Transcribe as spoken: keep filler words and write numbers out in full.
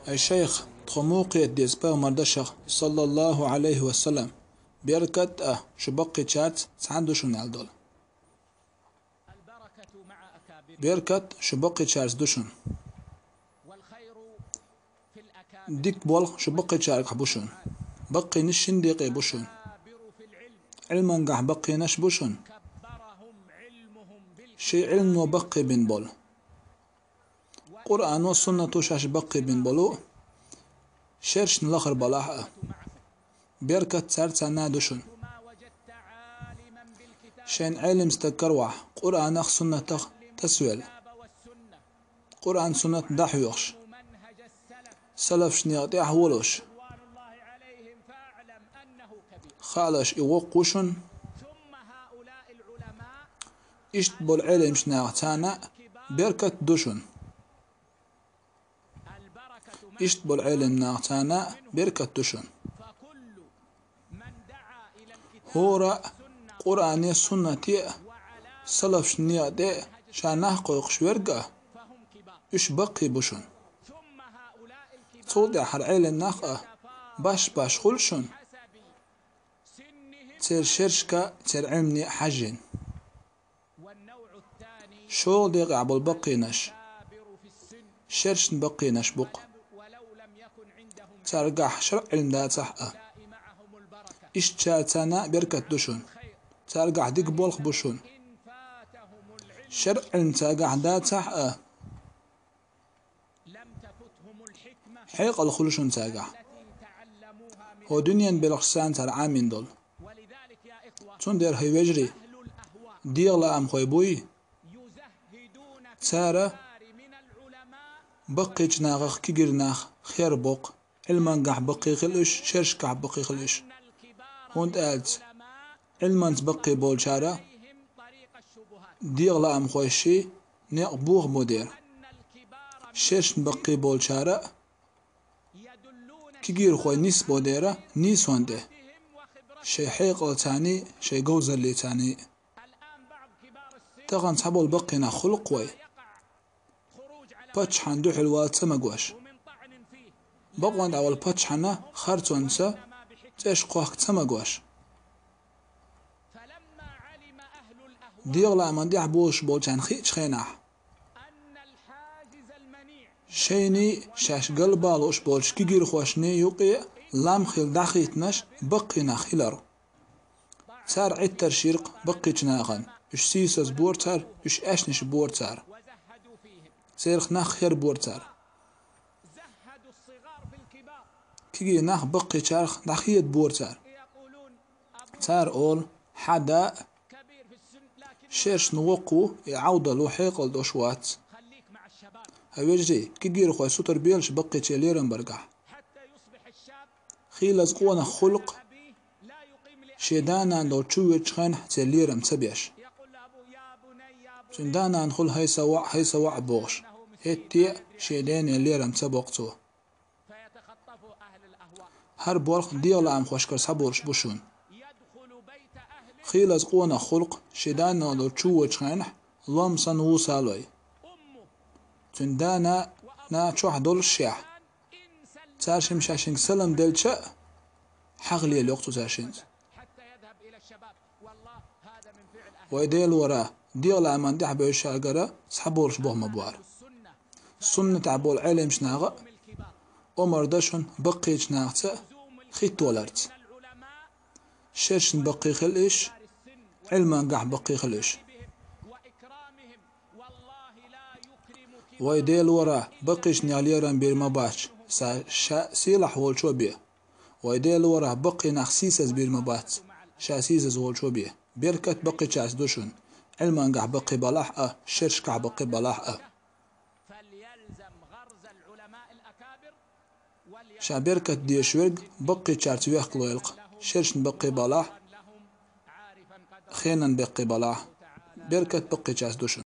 Ай шайх, тхо муха кхета деза пайхамара дашах, саллаллаху Ӏалайхи ва саллам, беркат а шу баккхийчарца цхьана ду шуна аьлла долу? Беркат шу баккхийчарца ду шуна. Дика болх шу баккхийчаргахь бу шуна. Баккхийнаш шин декъе бу шуна. Ӏилмангахь баккхийнаш бу шуна. Шайн Ӏилмано баккхийбина болу. Къуръано, суннато шаьш баккхийбина болу, шершна лахара балахь а. Беркат царца цхьана ду шуна. Шайна Ӏелам стаг каравахь, Къуръанах, суннатах тасавелла. Къуръан, суннат дӀахьоьхуш. Салафашна некъа тӀехь а волуш. Хаалаш, и воккха ву шуна. Иштта болу Ӏелимчу нахаца цхьана беркат ду шуна. Иштта болу Ӏелим нахаца цхьана беркат ду шуна. ХӀора а Къуръане, суннате а, салафашна некъа тӀе а ша нах кхойкхуш верг а, уьш баккхий бу шуна. Цул тӀаьхьа хӀара Ӏелим нах а баш-баш хуьлу шуна, церан шершка, церан Ӏилмане а хьаьжжина. ШолгӀа декъехь болу баккхийнаш, шершна баккхийнаш бу-кх. Цаьргахь шарӀ Ӏилма дацахь а. Иштта цаьрца цхьана беркат ду шуна. Цаьргахь дика болх бу шуна. ШарӀ Ӏилма цаьргахь дацахь а. Хьекъал хуьлу шуна цаьргахь. ХӀо дуьненан белхаш санна цара Ӏамийна долу. Цундела, хӀай вежарий, дегӀан лаамхой буй, цара баккхийчу нахах кегийрхой хер боккху, Ӏилмангахь баккхий хила уьш, шершкахь баккхий хила уьш. ХӀунда аьлча Ӏилманца баккхий болчара дегӀан лаамхой ши некъ бохабо дера. Шершна баккхий болчара а кегийрхой нисбо дера нийсонан тӀе, шайн хьекъалцаний, шайн говзаллицаний. Тахана цхьаболу баккхийнах хуьлу-кх вай. Паччахьна дуьхьал вала ца магош. Бакъонца дӀавала паччахьна харцонца цӀеш кхохка ца магош. ДегӀан лааман тӀехь болуш болчарна хиъчу хенахь, шайний, шаьш галбала лууш болчу кегийрхошний юкъе лам хилла дӀахийтинарш баккхийнах хилар. Цара Ӏиттарш йира-кх баккхийчу нахана, уьш сийсаз бора цара, уьш аьшнаш бора цара. Церах нах хер бора цара. Кегий нах баккхийчарах дӀахеда бора цара. Цара олу: «Хьан да а, шершна воккха ву, и Ӏовдал ву, хьекъал долуш вац». ХӀай вежарий, кегийрхой сутара белаш баккхийчеран лерам баргахь. Хийлаза къонах хуьлу-кх шен да-нана долчу чувоьдучу хенахь церан лерам ца беш. Цуьнан да-нана хуьлу: «ХӀай сан воӀ, хӀай сан воӀ», – бохуш, хӀетте а шен дена лерам ца боккху цо. ХӀара болх дегӀан лаамхошкара схьаболуш бу шуна. Хийлаза къонах хуьлу-кх шен да-нана долчу чувоьдучу хенахь лом санна вусалой. Цуьнан да-нана чохь долушшехь, цара шимма шаьшшинга салам делча а, хьагӀ лелайо-кх цо цаьршинца. Вай Делора, дегӀан лааман тӀехь бевзачаргара схьаболуш боху ма бу хӀара. Суннатехь болу Ӏелимчу наха а омра до шуна баккхийчу нахаца а хӀиттаваларца. Шершна баккхий хила уьш, Ӏилмангахь баккхий хила уьш. Вай Делора, баккхийчу нехан лерам бийр ма бац, ша, ша сийлахь волчо бен. Вай Делора, баккхий нах сийсаз бийр ма бац, ша сийсаз волчо бен. Беркат баккхийчаьрца ду шуна, Ӏилмангахь баккхий балахь а, шершкахь баккхий балахь а. Ша беркат дезаш верг баккхийчаьрца вехкалойла-кх, шершна баккхий балахь, хенан баккхий балахь, беркат баккхийчаьрца ду шуна.